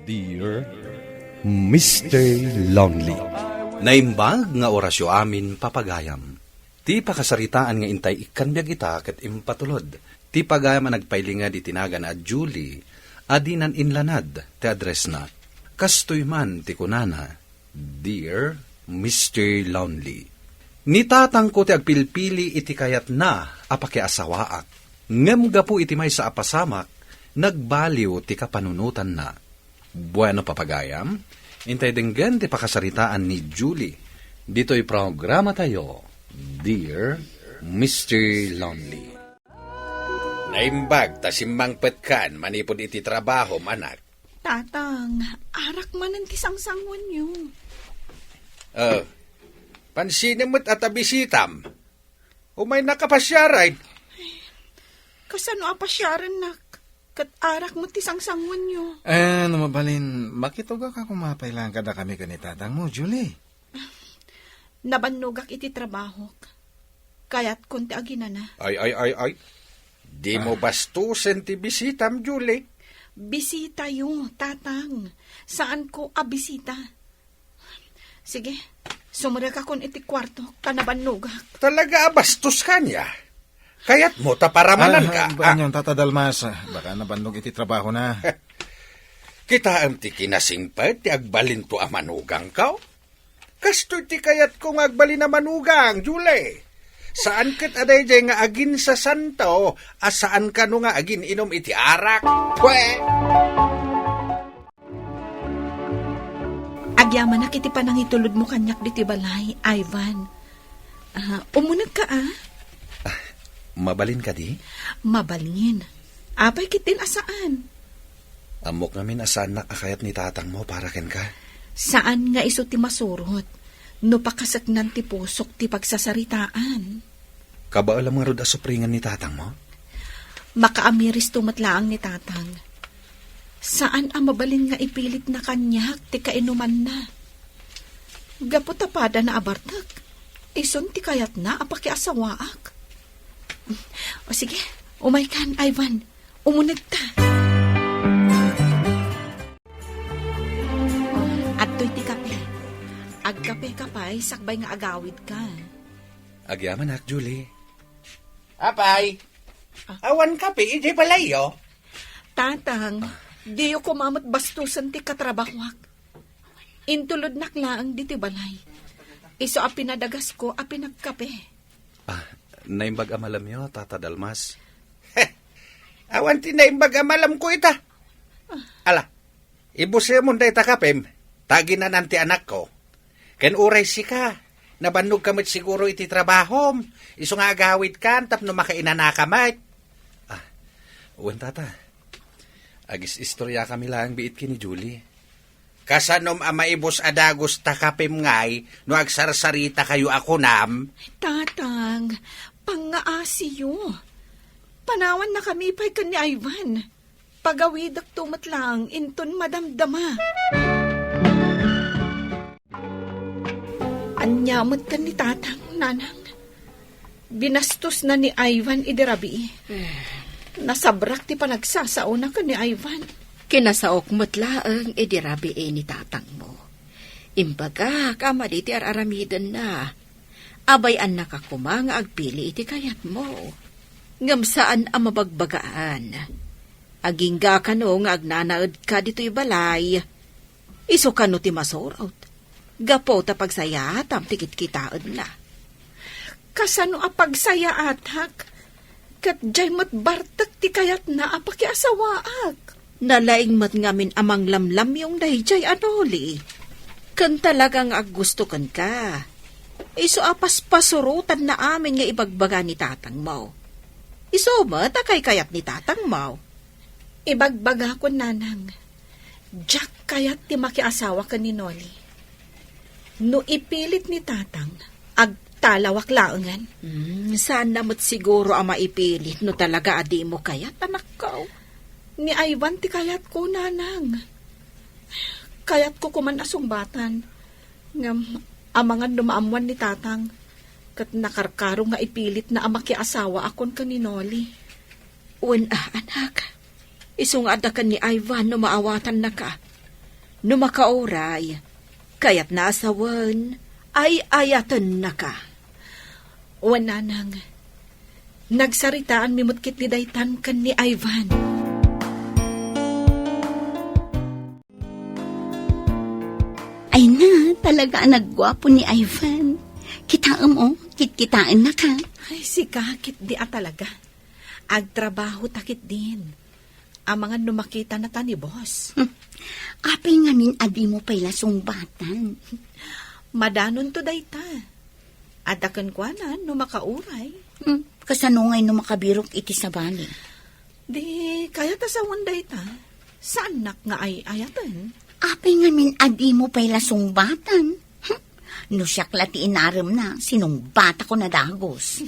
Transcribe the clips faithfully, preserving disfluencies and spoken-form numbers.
Dear Mister Lonely. Naimbag nga orasyo amin, papagayam. Ti pakasaritaan nga intay ikkan biag ita ket impatulod ti pagayam a nagpailinged iti nagan a Julie a dinan inlanad ti addressna. Kastoy man ti kunana, "Dear Mister Lonely, ni tatangko ti agpilpili iti kayatna a pakiasawaak, ngem gapu iti maysa a pasamak, nagbaliw ti kapanunotanna." Bueno, papagayam, intay denggen ti pakasaritaan ni Julie ditoy programatayo, Dear Mister Lonely. Naimbag ta simmangpetkan manipud iti trabahom, anak. Tatang, arak manen ti sangsanguenyo. Eh, pansinem met a ta bisitam. Umaynak a pasiaren. Kasano a pasiarennak? Ket arak met ti sangsanguenyo. Eh, no mabalin, makitugak a kumapay lang kadakami ken ni tatangmo, Julie. Nabannogak iti trabahok. Kayatkon ti aginana. Ay, ay, ay, ay. Dimo Ah. bastusen ti bisitam, Julie. Bisitayo, tatang. Saanko a bisita. Sige, sumrekakon iti kuartok ta nabannogak. Talaga a bastos kaniak. Kayatmo ta paramananka. Ah, ah, ania, Tata Dalmas, baka nabannog iti trabahona. Kitaem ti kinasingpet ti agbalinto a manugangko. Kastoy ti kayatko nga agbalin a manugang, Julie. Saan ket a daydiay nga aginsasanto a saan kano nga agin-inum iti arak. Pwe! Agyamanak iti panangitulodmo kaniak ditoy balay, Ivan. Ah, umunegka, ah? Ah, mabalin kadi? Mabalin. Apay ketdin a saan? Ammok ngamin a saannak a kayat ni tatangmo para kenka. Saan nga isu ti masurot no pakaseknan ti pusok ti pagsasaritaan. Kabaelam ngarud a supringen ni tatangmo? Makaamiristo met laeng ni tatang. Saan a mabalin nga ipilitna kaniak ti kainumanna. Gapu ta padana a bartek, isun ti kayatna a pakiasawaak. O sige, umaykan, Ivan. Umunegta. Adtoy ti kape. Agkapeka pay sakbay nga agawidka. Agyamanak, Julie. Apay, Ah. awan kape idiay balayyo? Tatang, Ah. diyo koma met bastusen ti katrabahuak. Intulodnak laeng ditoy balay. Isu a pinadagasko a pinagkape. Ah, naimbag a malamyo, Tata Dalmas. Awan ti naimbag a malamko ita. Ah. Ala, ibusemon dayta kapem, ta aginanan ti anakko. Ken uray sika, nabannogka met siguro iti trabahom, isu nga agawidkan tapno makainanaka met. Ah, wen, Tata. Agis-istoriakami laeng biit ken ni Julie. Kasanom a maibus a dagus ta kapem ngay no agsarsaritakayo a kunam? Tatang, pangngaasiyo. Panawannakami pay ken ni Ivan. Pagawidekto met laeng inton madamdama. Ania met ken ni Tatang, Nanang? Binastosna ni Ivan idi rabii. Eh. Nasabrak ti panagsasaona ken ni Ivan. Kinasaok met laeng idi rabii ni tatangmo. Imbagak a madi ti ar-aramidenna. Abay-annaka koma nga agpili iti kayatmo. Ngem saan a mabagbagaan. Agingga kano nga agnanaedka ditoy balay. Isu kano ti masurot. Gapu ta pagsayaatam ti kitkitaenna. Kasano a pagsayaatak? Ket diay met bartek ti kayatna a pakiasawaak. Nalaing met ngamin a manglamlamyong daydiay a Noli. Ken talaga nga aggusto kenka. Isu a paspasurotanna amin nga ibagbaga ni tatangmo. Isu met a kaykayat ni tatangmo. Ibagbagakon, Nanang. Diak kayat ti makiasawa ken ni Noli. No ipilit ni Tatang, agtalawak laengen. Hmm, saanna met siguro a maipilit no talaga a dimo kayat, anakko. Ni Ivan ti kayatko, Nanang. Kayatko koman a sungbatan. Ngem, amangan no maammuan ni Tatang, ket nakarkaro nga ipilitna a makiasawaakon ken ni Noli. Wen a, anak. Isu nga adda ken ni Ivan no maawatannaka. No makauray, kayatna a sawen, ay-ayatennaka. Wen, nanang, nagsaritaanmi met ketdi daytan ken ni Ivan. Ay na, talaga a nagguapo ni Ivan. Kitaem, oh, kitkitaennaka. Ay, sika ketdi a talaga. Agtrabaho ta ketdin. Amangan no makitana ta ni boss. Hmm. Apay ngamin a dimo pay la sungbatan? Madanonto dayta. Adda kenkuana no makauray. Hmm. Kasano ngay no makabirok iti sabali? Di kayat a sawen dayta. Saannak nga ay-ayaten. Apay ngamin a dimo pay la sungbatan? Hmm. No siak la ti inaremna, sinungbatako na dagus.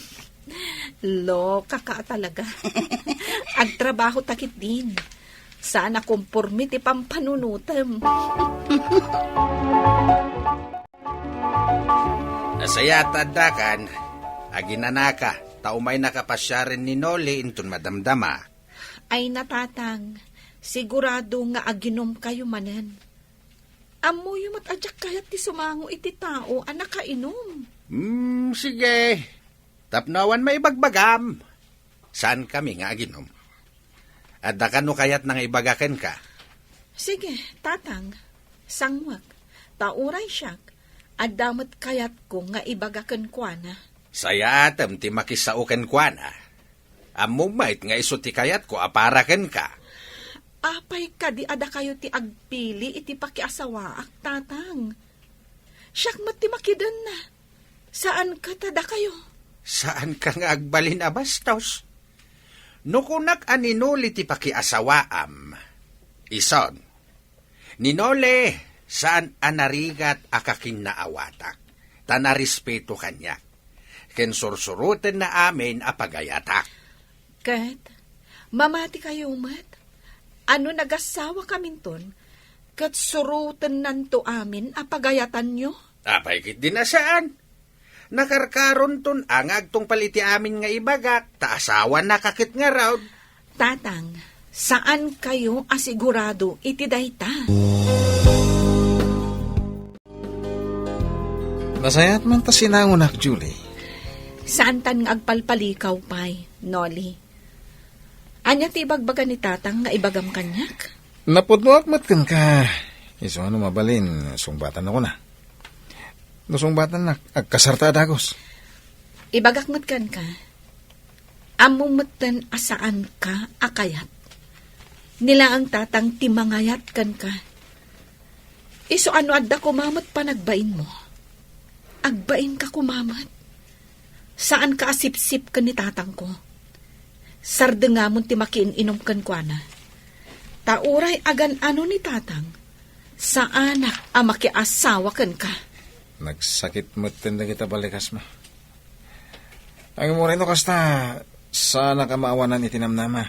Lokaka a talaga. Agtrabaho ta ketdin. Saan a komporme ti pampanunotem. Nasayaat ta addakan, aginanaka, ta umaynaka pasiaren ni Noli inton madamdama. Ay na, Tatang, sigurado nga aginomkayo manen. Ammoyo met a diak kayat ti sumango iti tao a nakainom. Hmm, sige. Tapno awan maibagbagam, saankami nga aginom. Adda kano kayatna nga ibaga kenka? Sige, Tatang, sanguek. Ta uray siak, adda met kayatko nga ibaga kenkuana. Sayaatem ti makisao kenkuana. Ammom met nga isu ti kayatko a para kenka. Apay kadi a dakayo ti agpili iti pakiasawaak, Tatang? Siak met ti makidenna. Saanka ta dakayo? Saanka nga agbalin a bastos? No kunak a ni Noli ti pakiasawaam, ison, ni Noli, saan a narigat a kakinnaawatak, ta narespeto kaniak, ken sursurotenna amin a pagayatak. Ket, mamatikayo met, a no nagasawa kaminton, ket surotennanto amin a pagayatanyo? Apay ketdi a saan? Nakarkaronton a nga agtungpal iti amin nga ibagak, ta asawanaka ket ngarud. Tatang, saankayo a sigurado iti dayta? Nasayaat man ta sinangonak, Julie. Saantan nga agpalpalikaw pay, Noli. Ania ti ibagbaga ni Tatang nga ibagam kaniak? Napudnoak met kenka. Isu a no mabalin, sungbatannakona. No sungbatannak, agkasarta a dagus. Ibagak met kenka, ammom metten a saanka a kayat. Ni laeng Tatang ti mangayat kenka. Isu a no adda koma met panagbainmo, agbainka koma met. Saanka a sipsip ken ni Tatangko. Sardengamon ti makiin-inom kenkuana. Ta uray agan-ano ni Tatang, saanak a makiasawa kenka. Nagsakit metten dagita balikasmo. Ngem uray no kasta, saanak a maawanan iti namnama.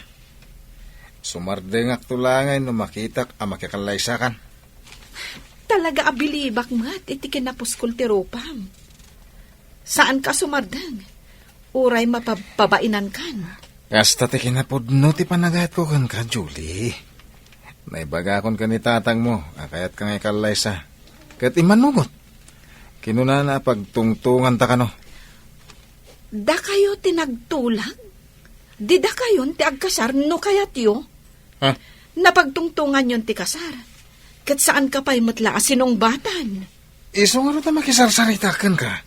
Sumardengakto laeng no makitak a makikallaysakan. Talaga a bilibak met iti kinapuskol ti rupam. Saanka a sumardeng. Uray mapab-, pabainankan. Kasta ti kinapudno ti panagayatko kenka, Julie. Naibagakon ken ni tatangmo a kayatka nga ikallaysa. Ket immanugot. Kinunana a pagtungtonganta kano. Dakayo ti nagtulag? Di dakayon ti agkasar no kayatyo? Ha? Napagtungtonganyon ti kasar. Ket saanka pay met la a sinungbatan. Isu ngarud a makisarsarita kenka.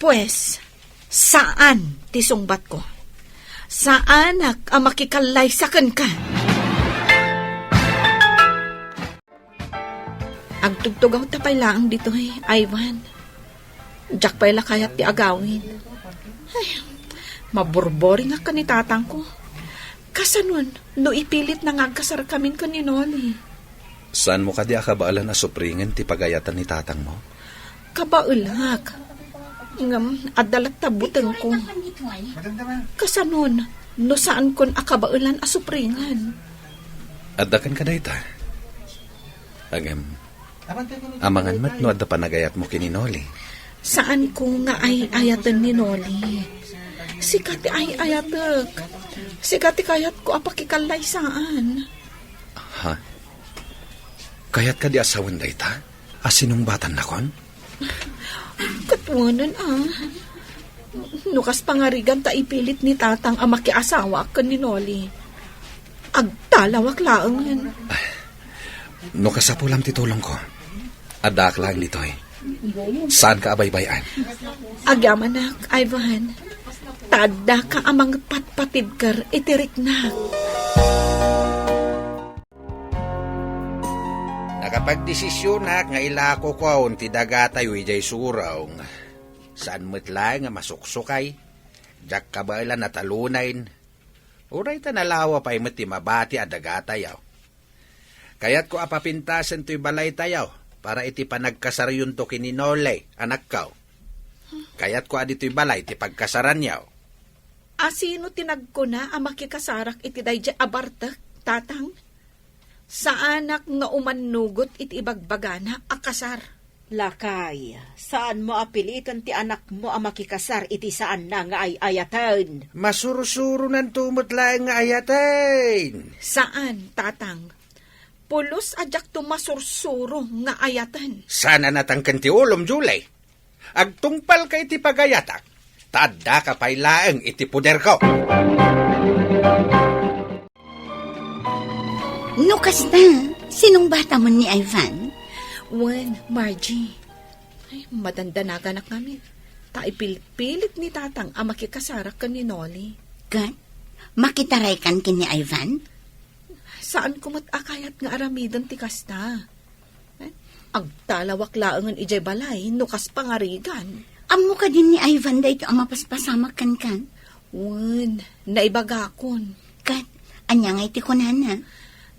Pues, saan ti sungbatko. Saanak a makikallaysa kenka. Agtugtugaw ta pay laeng ditoy, Ivan. Diak pay la kayat ti agawid. Ay, maburboringak ken ni tatangko. Kasanon, no ipilitna nga agkasarkamin ken ni Noli? Saanmo kadi a kabaelan a supringen ti pagayatan ni tatangmo? Kabaelak. Ngem, adda latta butengko. Kasanon, no saankon a kabaelan a supringen? Adda kenka dayta. Agem, amangan met no adda panagayatmo ken ni Noli. Saanko nga ay-ayaten ni Noli. Sika ti ay-ayatek. Sika ti kayatko a pakikallaysaan. Ha? Kayat kadi a sawen dayta? A sinungbatannakon? Ket wen a. No kas pangarigan ta ipilit ni Tatang a makiasawaak ken ni Noli, agtalawak laengen. No kasapulam ti tulongko, addaak laeng ditoy. Saanka a baybay-an. Agyamanak, Ivan. Ta addaka a mangpatpatibker iti riknak. Nakapagdesisionak nga ilakokon ti dagatayo idiay surong. Saan met laeng a masuksukay. Diak kabaelan a talunen. Uray ta nalawa pay met ti mabati a dagatayo. Kayatko a papintasen toy balaytayo para iti panagkasaryonto ken ni Noli, anakko. Kayatko a ditoy balay ti pagkasaranyo. A sino ti nagkuna a makikasarak iti daydiay a bartek, Tatang? Saanak nga umannugot iti ibagbagana a kasar. Lakay, saanmo a piliten ti anakmo a makikasar iti saanna nga ay-ayaten. Masursuronanto met laeng nga ayaten. Saan, Tatang. Pulos a diakto masursuro nga ayaten. Saan a natangken ti ulom, Julie. Agtungpalka iti pagayatak, ta addaka pay laeng iti poderko. No kasta, sinungbatam ni Ivan? Wen, Margie. Ay, madandanaganak ngamin. Ta ipilpilit ni Tatang a makikasarak ken ni Noli. Ket, makitaraykan ken ni Ivan? Saanko met a kayat nga aramiden ti kasta. Eh, agtalawak laengen idiay balay no kas pangarigan. Ammo kadi ni Ivan daytoy a mapaspasamak kenka? Wen, naibagakon. Ket, ania ngay ti kunana?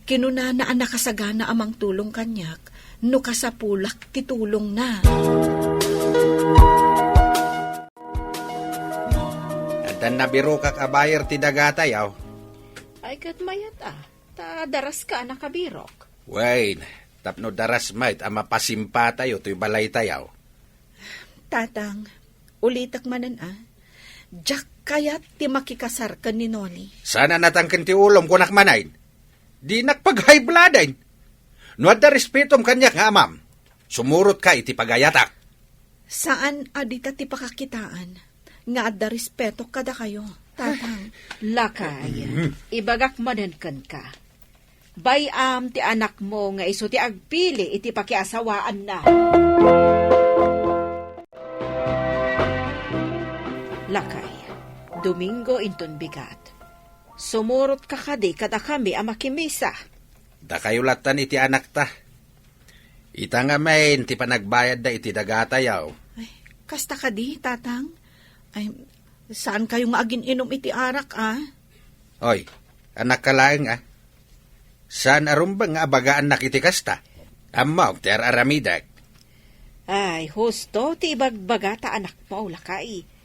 Kinunana a nakasagana a mangtulong kaniak no kasapulak ti tulongna. Addan nabirokak a buyer ti dagatayo. Ay, ket mayat a. Ta daraska a nakabirok. Wen, tapno daras met a mapasimpatayo toy balaytayo. Tatang, ulitek manen a. Diak kayat ti makikasar ken ni Noli. Saan a natangken ti ulom, kunak manen. Dinak pag-high-blooden. No adda respetom kaniak nga amam, sumurotka iti pagayatak. Saan a dita ti pakakitaan nga adda respeto kadakayo, Tatang. Lakay, ibagak manen kenka. Bay-am ti anakmo nga isu ti agpili iti pakiasawaanna. Lakay, Domingo inton bigat. Sumurotka kadi kadakami a makimisa? Dakayo lattan iti anakta. Ita ngamin ti panagbayadda iti dagatayo. Ay, kasta kadi, Tatang? Ay, saankayo nga agin-inom iti arak, a? Oy, anakka laeng, a? Saan a rumbeng nga abagaannak iti kasta? Ammok ti ar-aramidek. Ay, husto ti ibagbagata, anakmo, lakay.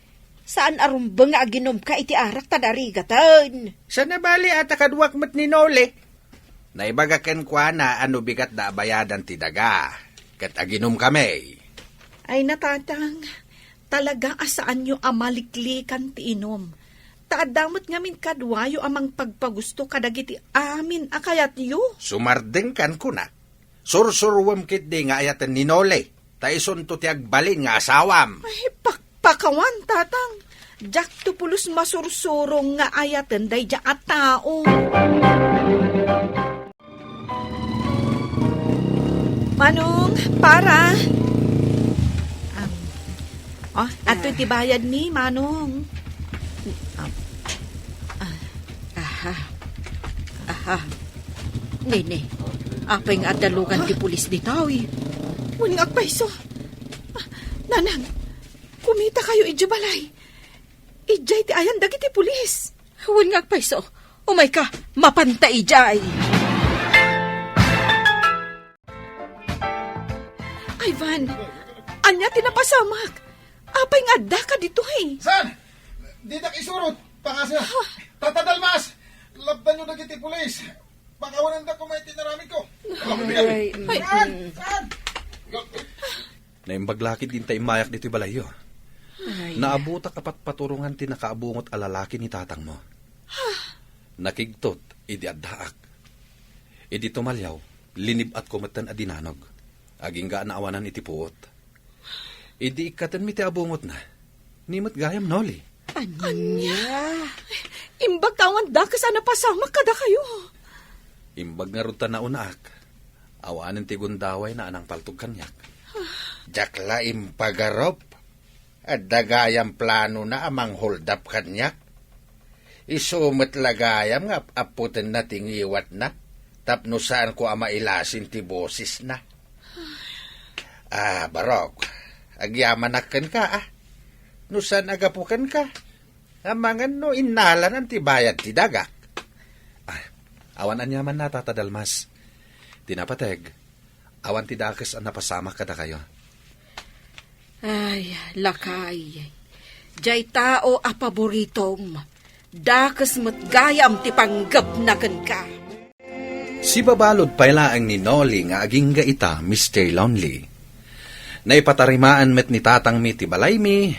Saan a rumbeng nga aginumka iti arak ta narigaten. Saan a bali a ta kaduak met ni Noli. Naibaga kenkuana a no bigatda a bayadan ti daga, ket aginumkami. Ay, natatang, talaga a saanyo a maliklikan ti inum. Ta adda met ngamin kaduayo a mangpagpagusto kadagiti amin a kayatyo. Sumardengkan, kunak. Sursuruem ketdi nga ayaten ni Noli, ta isunto ti agbalin nga asawam. Ay, pakpakawan, Tatang. Diakto pulos masursuro nga ayaten daydiay a tao. Manong, para. Um, Oh, adtoy ti bayad ni Manong. Ah. Ah. Aha. Aha. Nene, apay nga adda lugan ti pulis ditoy? Wen nga agpayso. Ah, Nanang, kumitakayo idiay balay. Idiay ti ayan dagiti pulis. Wen nga agpayso. Umayka, mapanta idiay. Ivan, ania ti napasamak? Apay nga addaka ditoy? Saan? Ditak isurot. Pangasna. Ha? Tata Dalmas! Lapdanyo dagiti pulis. Pakawananda koma iti inaramidko. Ay, ay, Saan? mm. Saan? Naimbag la ketdi ta immayak ditoy balayyo. Ay. Naabutak a patpaturongan ti nakaabungot a lalaki ni tatangmo. Nakigtot idi addaak. Idi tumalyaw, Linib-atko metten a dinanog. Agingga a naawanan iti puot. Idi ikkatenmi ti abungotna, ni met gayam Noli. Ania? Imbag ta awan dakes a napasamak kadakayo. Imbag ngarud ta naunaak. Awanen ti gundawayna a nangpaltog kaniak. Diak la impagarup. Adda gayam planona a mangholdap kaniak. Isu met la gayam nga ap-apputenna ti ngiwatna tapno saanko a mailasin ti bosesna. Ah, Barok, agyamanak kenka, ah. No saan a gapu kenka, amangan no innalanan ti bayad ti dagak. Ah, awan aniamanna, Tata Dalmas. Ti napateg, awan ti dakes a napasamak kadakayo. Ay, lakay, diay tao a paboritom, dakes met gayam ti panggepna kenka. Sibabalud pay laeng ni Noli nga agingga ita, Mister Lonely. Naipatarimaan met ni tatangmi ti balaymi,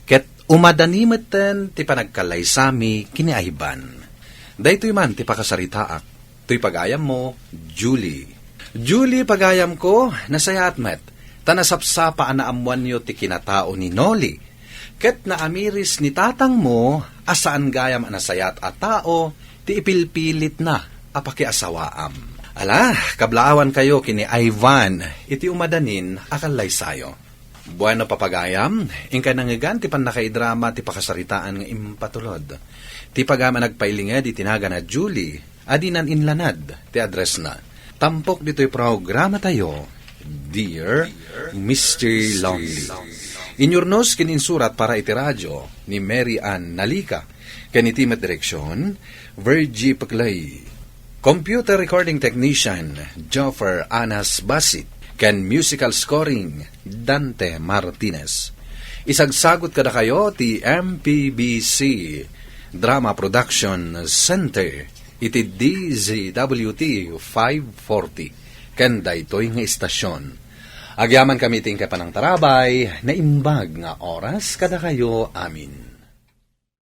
ket umadani metten ti panagkallaysami ken ni Ivan. Daytoy man ti pakasaritaak. Toy pagayammo, Julie. Julie, pagayamko, nasayaat met, ta nasapsapa a naammoanyo ti kinatao ni Noli, ket naamiris ni tatangmo a saan gayam a nasayaat a tao ti ipilpilitna a pakiasawaam. Ala, kablaawankayo ken ni Ivan iti umadanin a kallaysayo. Bueno, papagayam, inkay nangngegan ti pannakaidrama ti pakasaritaan nga impatulod. Ti pagayam a nagpailinged iti nagan a Julie, a dinan inlanad ti addressna. Tampok ditoy programatayo, Dear Mister Lonely. Inyurnos ken insurat para iti radio ni Mary Ann Nalika, ken iti met direksion, Virgie Peclay. Computer recording technician, Joffer Anas Basit, ken musical scoring, Dante Martinez. Isagsagut kadakayo ti M P B C Drama Production Center iti D Z W T five forty, ken daytoy nga istasyon. Agyamankami iti inkay panangtarabay, naimbag nga oras kadakayo amin.